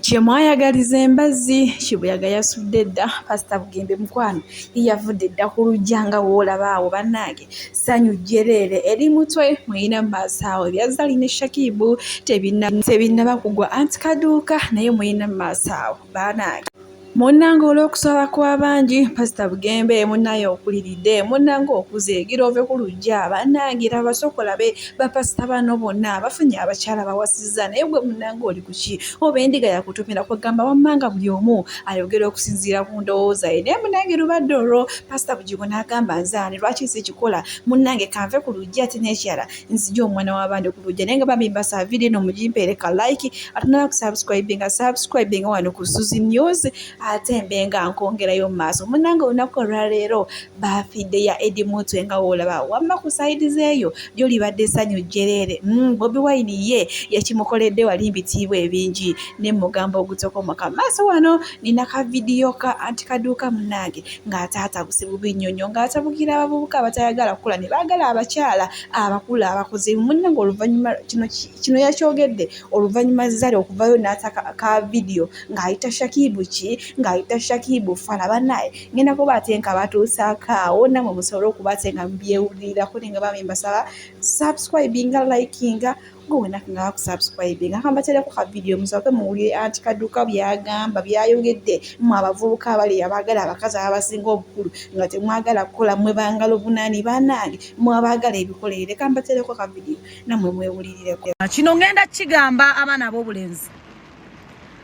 Kye mwayagaliza embazzi kibuyaga yasudde dda. Pasita Bugembe mukwano ye yavudde dda ku luggya nga w'olaba awo bannange. Ssanyu jjereere eri mutwe muyina mu maaso awo ebya Zari ne Shakib tebinnaba kugwa anti kaduuka naye muyina mu maaso awo banange. Munnange olw'okusaba kw'abangi, Pasita Bugembe munnaye okuliridde, munnange okuze, gira ove ku luggya, bannange laba sooka olabe bapasita bano bonna bafunye abakyala bawasizza naye gwe munnange oli ku ki? Oba endiga yakutumira kwegamba wamma nga buli omu ayogera okusinziira ku ndowooza ye naye munnange lubadde olwo Pasita Bugingo n'agamba nze ani lwaki sikikola munnange kanve ku luggya ate n'ekirala nzije omwana w'abandi ku luggya naye nga bambi mbasaba vidiyo eno mugimpeere ka like ate nala kusubscribinga subscribinga wano ku Suzy News ate mbe nga nkwongerayo mu maaso munnange olunaku olwaleero baafidde ya Eddie Mutwe nga woolaba wamma ku sayidi zeeyo lyo libadde essanyu jjereere Bobi Wine ye yakimukoledde wali mbitiibwa ebingi ne mugambo ogutokomoka maaso wano nina ka vidiyo ka anti kaduuka munnange ng'ataatabuse bubi nnyo nnyo ng'atabukira abavubuka abatayagala kukula ne baagala abakyala abakulu abakuze munnange oluvannyuma kino kino yakyogedde oluvannyuma Zari okuvayo n'ata ka vidiyo ng'ayita Shakibu ki ng'ayita Shakibu fala bannaye ngenda kuba ate nka batuusaako awo nammwe musobole okuba ate nga mubyewulirirako naye nga bambi mbasaba subscribinga likinga gwe wena nga bakusubscribinga kambatereko ka vidiyo musooke muwulire anti kaduuka byagamba byayogedde mmwe abavubuka abali abaagala abakazi ababasinga obukulu nga temwagala kukola mmwe bangalo bunaani banange mmwe abaagala ebikolerere kambatereko ka vidiyo nammwe mwewulirireko. Kino ngenda kigamba abaana ab'obulenzi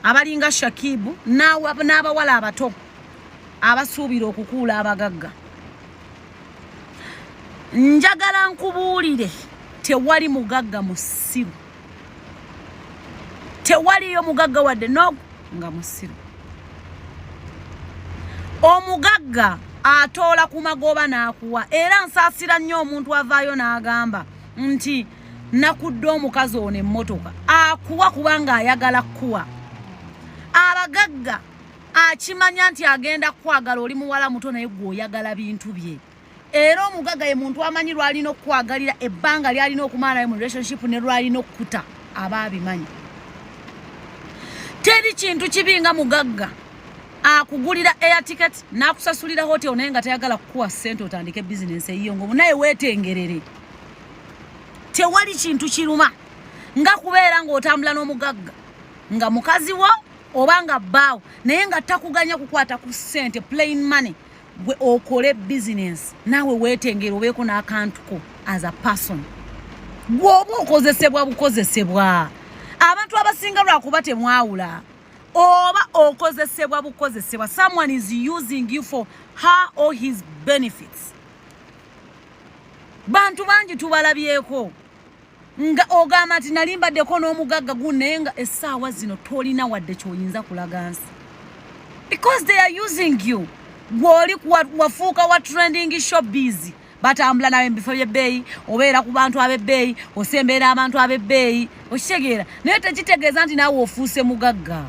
abalinga Shakibu n'abawala abato abasuubira okukuula abagagga. Njagala nkubuulire, tewali mugagga musiru, tewaliyo mugagga wadde nogu nga musiru. Omugagga atoola ku magoba n'akuwa. Era nsaasira nnyo omuntu avaayo n'agamba nti nakudde omukazi ono emmotoka, akuwa kubanga ayagala kuwa. Abagagga akimanya nti agenda kukwagala oli muwala muto naye gwe oyagala bintu bye. Era omugagga ye muntu amanyi lwalina okukwagalira ebbanga lyalina okumala naye mu relationship ne lwalina okukuta, aba abimanyi. Teri kintu kibi nga mugagga akugulira air ticket n'akusasulira hotel naye nga tayagala kukuwa ssente otandike bizinensi eyiyo ngo naye weetengerere. Tewali kintu kiruma nga kubeera ng'otambula n'omugagga nga mukazi wo oba nga bbaawo naye nga takuganya kukwata ku ssente plain money, gwe okole bizinensi naawe weetengere obeeko n'akantu ko as a person. Gwe oba okozesebwa bukozesebwa. Abantu abasinga lwakuba temwawula, oba okozesebwa bukozesebwa. Someone is using you for her or his benefits. Bantu bangi tubalabyeko nga ogamba nti nali mbaddeko n'omugagga gu naye nga essaawa zino tolina wadde ky'oyinza kulaga nsi because they are using you. Gw'oli wafuuka wa trending showbiz, batambula nawe mu bifo by'ebbeeyi, obeera ku bantu ab'ebbeeyi, osembeera abantu ab'ebbeeyi, okitegeera? Naye tekitegeeza nti naawe ofuuse mugagga.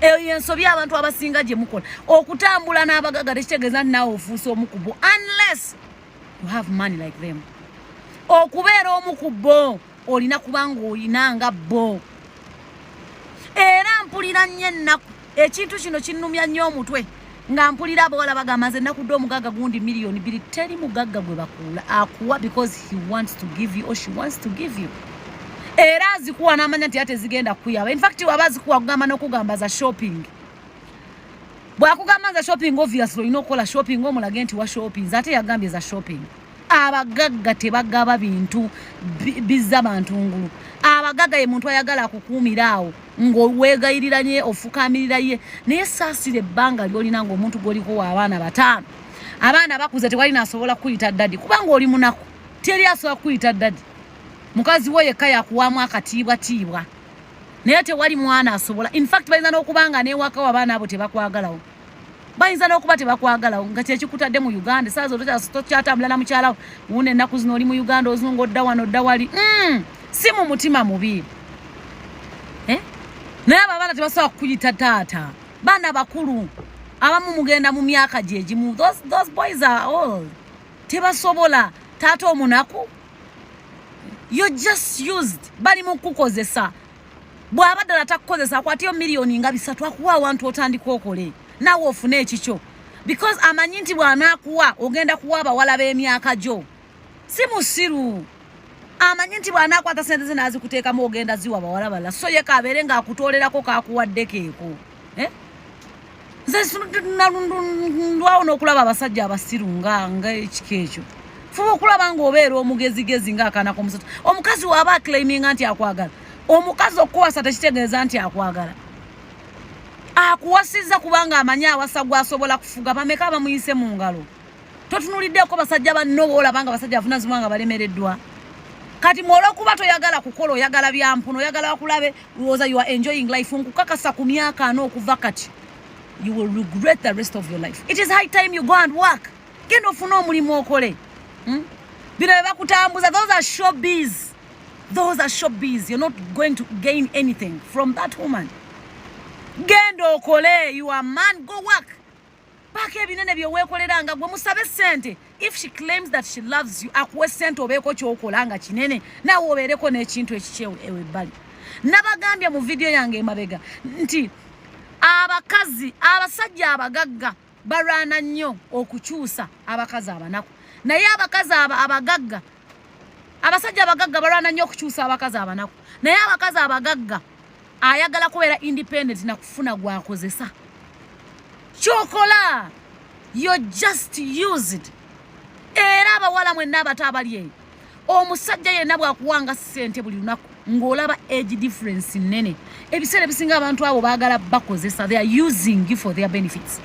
Eyo yensobi abantu abasinga gye mukola. Okutambula n'abagagga tekitegeeza nti naawe ofuuse omu ku bo unless you have money like them. Okubeera omu ku bo olina kuba ng'olina nga bo. Era mpulira nnyo ennaku, ekintu kino kinnumya nnyo omutwe nga mpulira abawala bagamba nze nakudde omugagga gundi miliyoni 2. Teri mugagga gwe bakuula akuwa because he wants to give you or she wants to give you. Era azikuwa n'amanya nti ate zigenda kukuyaba. In fact, waba azikuwa kugamba n'okugamba za shopping. Bw'akugamba za shopping, obviously olina okukola shopping omulage nti wa shopping, ate yagambye za shopping. Abagagga tebagaba bintu bizza bantu ngulu. Abagagga ye muntu ayagala akukuumira awo ng'oweegayirira nye ofukamirira ye. Naye saasira ebbanga ly'olina ng'omuntu gw'oliko wa abaana bataano, abaana bakuze, tewali nasobola kukuyita daddy kubanga oli munaku. Teri asobola kukuyita daddy. Mukazi wo yekka yakuwaamu akatiibwatiibwa, naye tewali mwana asobola. In fact, bayinza n'okuba nga newaka abaana abo tebakwagalawo, bayinza n'okuba tebakwagalawo nga kyekikutadde mu Uganda. Saa zo tokyatambula na mukyalawo wuno, ennaku zino oli mu Uganda, ozunga odda wano odda wali, si mu mutima mubi, eh? Naye abo abaana tebasobola kukuyita taata. Baana bakulu, abamu mugenda mu myaka gyegimu. Those boys are old, tebasobola taata omunaku. You're just used, bali mu kukozesa. Bw'aba ddala takukozesa, akwatiyo miliyoni nga 3, akuwa awantu otandika okole, naawe ofune ekikyo, because amanyi nti bw'anaakuwa ogenda kuwa abawala b'emyaka gyo. Si musiru, amanyi nti bw'anaakwata sente ze n'azikuteekamu, ogenda ziwa bawala balala. So ye kabeere ng'akutoolerako kakuwadde keeko, eh? Nze ndwawo n'okulaba abasajja abasiru nga ekika ekyo. Fuba okulaba ng'obeera omugezigezi ng'akaana k'omusota. Omukazi waaba aclaiminga nti akwagala, omukazi okukuwasa tekitegeeza nti akwagala. Akuwasizza kubanga amanyi awasa gwasobola kufuga. Bameka bamuyise mu ngalo? Totunuliddeko basajja banno boolaba nga basajja bavunazibwa nga balemereddwa? Kati mwolwokuba toyagala kukola, oyagala byampuno, oyagala bakulabe, lowooza you are enjoying life. Nkukakasa, ku myaka 40 okuva kati, you will regret the rest of your life. It is high time you go and work. Genda ofune omulimu okole, Bino bye bakutambuza, those are showbiz, those are showbiz. You're not going to gain anything from that woman. Genda okole. You are man, go work. Paaka ebinene byeweekolera nga gwe musabe sente. If she claims that she loves you, akuwe sente obeeko kyokola nga kinene, naawe obeereko n'ekintu ekikyewe ewe ebbali. Nabagambye mu vidiyo yange emabega nti abakazi, abasajja abagagga balwana nnyo okukyusa abakazi abanaku, naye abakazi abagagga, abasajja abagagga balwana nnyo okukyusa abakazi abanaku, naye abakazi abagagga ayagala kubeera independent nakufuna gwakozesa. Kyokola, you're just used. Era abawala mwenna abato abali eyo, omusajja yenna bw'akuwanga ssente buli lunaku ng'olaba age difference nnene, ebiseera ebisinga abantu abo baagala bakozesa. They are using you for their benefits.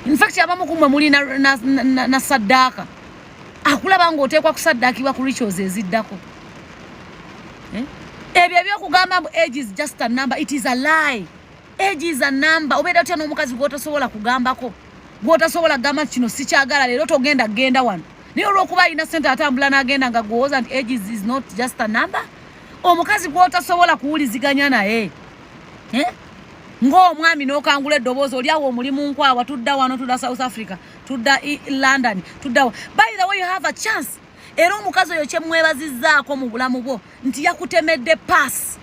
In fact, abamu kumwe muli na saddaaka, akulaba ng'oteekwa kusaddaakibwa ku rituals eziddako, eh? Ebyo ebyokugamba mbu age is just a number, it is a lie. Age is a number. Obeera otya n'omukazi gw'otasobola kugambako, gw'otasobola kugamba nti kino sikyagala, leero togenda genda wano, naye olw'okuba alina sente atambula n'agenda, nga gwowooza nti age is not just a number? Omukazi gw'otasobola kuwuliziganya naye, eh? Ng'omwami n'okangula eddoboozi, oli awo omulimu nkwawa, tudda wano, tudda South Africa, tudda London, tudda. By the way, you have a chance. Era omukazi oyo kyemwebazizzaako mu bulamu bwo nti yakutemedde pass,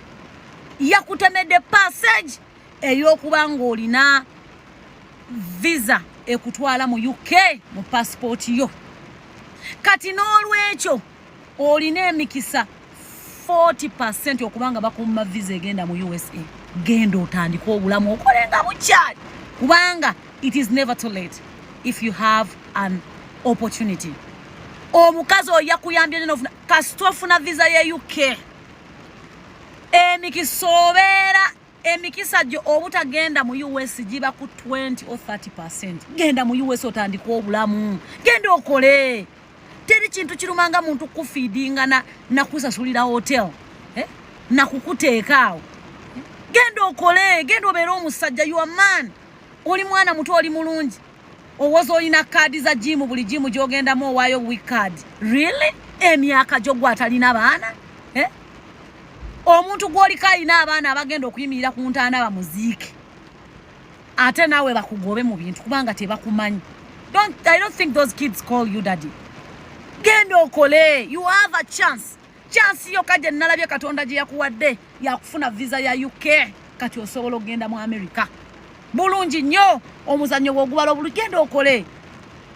yakutemedde passage ey'okuba ng'olina visa ekutwala mu UK mu pasipooti yo. Kati n'olwekyo olina emikisa 40 okuba nga bakumma visa egenda mu USA. Genda otandike obulamu, okole nga bukyali, kubanga it is never too late if you have an opportunity. Omukazi oyo yakuyambye nnyo n'ofuna, kasita ofuna visa ye UK, emikisa obeera, emikisa gyo obutagenda mu US giba ku 20 or 30. Genda mu US otandike obulamu, genda okole. Teri kintu kirumanga muntu kufeedinga nakusasulira hotel, eh? Nakukuteeka awo. Genda okole, genda obeere omusajja. You are man, oli mwana muto, oli mulungi. Owoza olina kaadi za gym, buli gym gy'ogendamu owaayo week card. Really? Emyaka gyo gwatalina baana, eh? Omuntu gw'oliko alina abaana abagenda okuyimirira ku ntaana bamuziike, ate naawe bakugobe mu bintu kubanga tebakumanyi. I don't think those kids call you daddy. Genda okole. You have a chance. Chance yokka gye nalabye Katonda gye yakuwadde yakufuna visa ya UK. Kati osobola okugenda mu America bulungi nnyo. Omuzannyo bwogubala obulu, genda okole.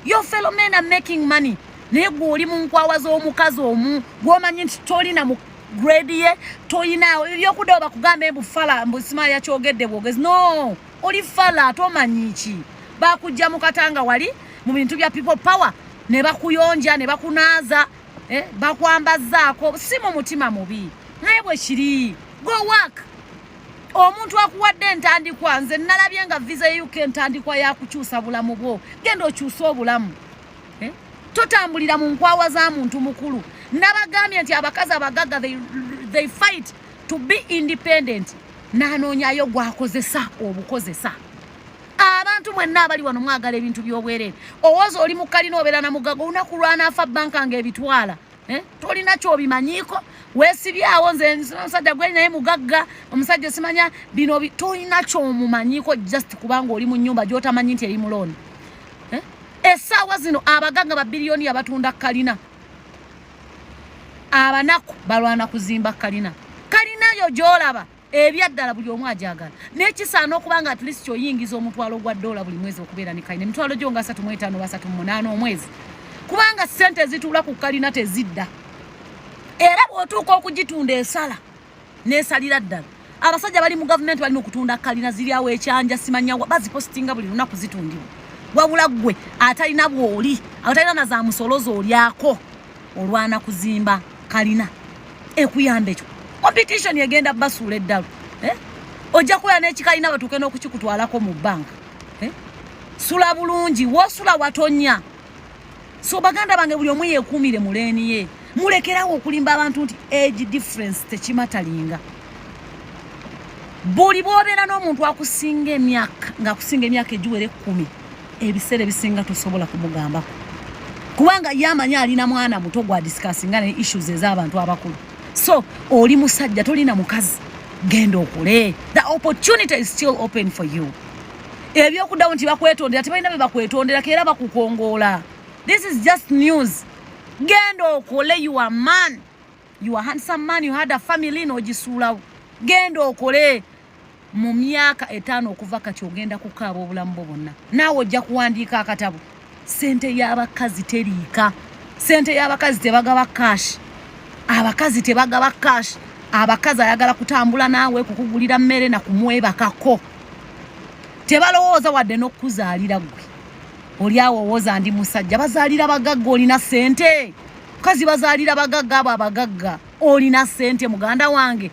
Your fellow men are making money, naye gwe oli mu nkwawa z'omukazi omu gw'omanyi nti tolina mu grade ye, toyinaawo ebyokuddawo. Bakugambe mbu fala, mbu sima yakyogedde bwogezi. No, oli fala, tomanyi ki. Bakujja mu katanga wali mu bintu bya people power ne bakuyonja ne bakunaaza, eh, bakwambazaako, si mu mutima mubi, naye bwe kiri. Go work. Omuntu akuwadde entandikwa, nze nalabye nga visa ye UK entandikwa yakukyusa bulamu bwo. Genda okyuse obulamu, eh? Totambulira mu nkwawa za muntu mukulu. Nabagambye nti abakazi abagagga, they fight to be independent, n'anoonyayo gwakozesa obukozesa. Abantu mwenna abali wano mwagala ebintu by'obwereere. Owoza oli mu kalina, obeera na mugaga, olunaku lwanaafa banka ng'ebitwala, eh? Tolina kyobimanyiiko, weesibyawo. Nze omusajja gwe naye mugagga, omusajja simanya bino, tolina kyomumanyiiko, just kubanga oli mu nyumba gy'otamanyi nti eri mu loan, eh? Essaawa zino abagagga babiliyoni abatunda kalina, abanaku balwana kuzimba kalina. Kalina yo gy'olaba. Ebyaddala buli omu ajagala, naye kisaana okuba nga at least kyoyingiza omutwalo gwa dola buli mwezi okubeera ne kalina, emitwalo gyo nga 35 oba 38 omwezi, kubanga sente ezituula ku kalina tezidda, era bw'otuuka okugitunda esala nesalira ddala. Abasajja bali mu gavumenti bali mu kutunda kalina ziri awo ekyanja simanyawa, bazipositinga buli lunaku zitundibwa. Wabula ggwe atalina bw'oli, atalina na za musolo z'olyako, olwana kuzimba kalina ekuyamba. Ekyo competition egenda basuula eddalu, eh? Ojja kubeera n'ekikalina batuuke n'okukikutwalako mu banka, eh? Sula bulungi, woosula watonya. So baganda bange, buli omu yeekuumire mu lane ye. Mulekerawo okulimba abantu nti age difference tekimatalinga. Buli bw'obeera n'omuntu akusinga emyaka, ng'akusinga emyaka egiwera 10, ebiseera ebisinga tosobola kumugambako, kubanga ye amanyi alina mwana muto gwadiscussinga ne issues ez'abantu abakulu. So oli musajja, tolina mukazi, genda okole. The opportunity is still open for you. Ebyokuddawo nti bakwetondera, tebalina be bakwetonderako era bakukongoola. This is just news. Genda okole. You are man, you are handsome man. You had a family n'ogisuulawo. Genda okole. Mu myaka 5 okuva kati ogenda kukaaba obulamu bwo bwonna, naawe ojja kuwandiika akatabo. Sente y'abakazi teriika, sente y'abakazi tebagaba cash, abakazi tebagaba cash. Abakazi ayagala kutambula naawe, kukugulira mmere na kumwebakako. Tebalowooza wadde n'okuzaalira. Ggwe oli awo owooza ndi musajja. Bazaalira bagagga. Olina sente, mukazi, bazaalira bagagga. Abo abagagga. Olina sente, muganda wange.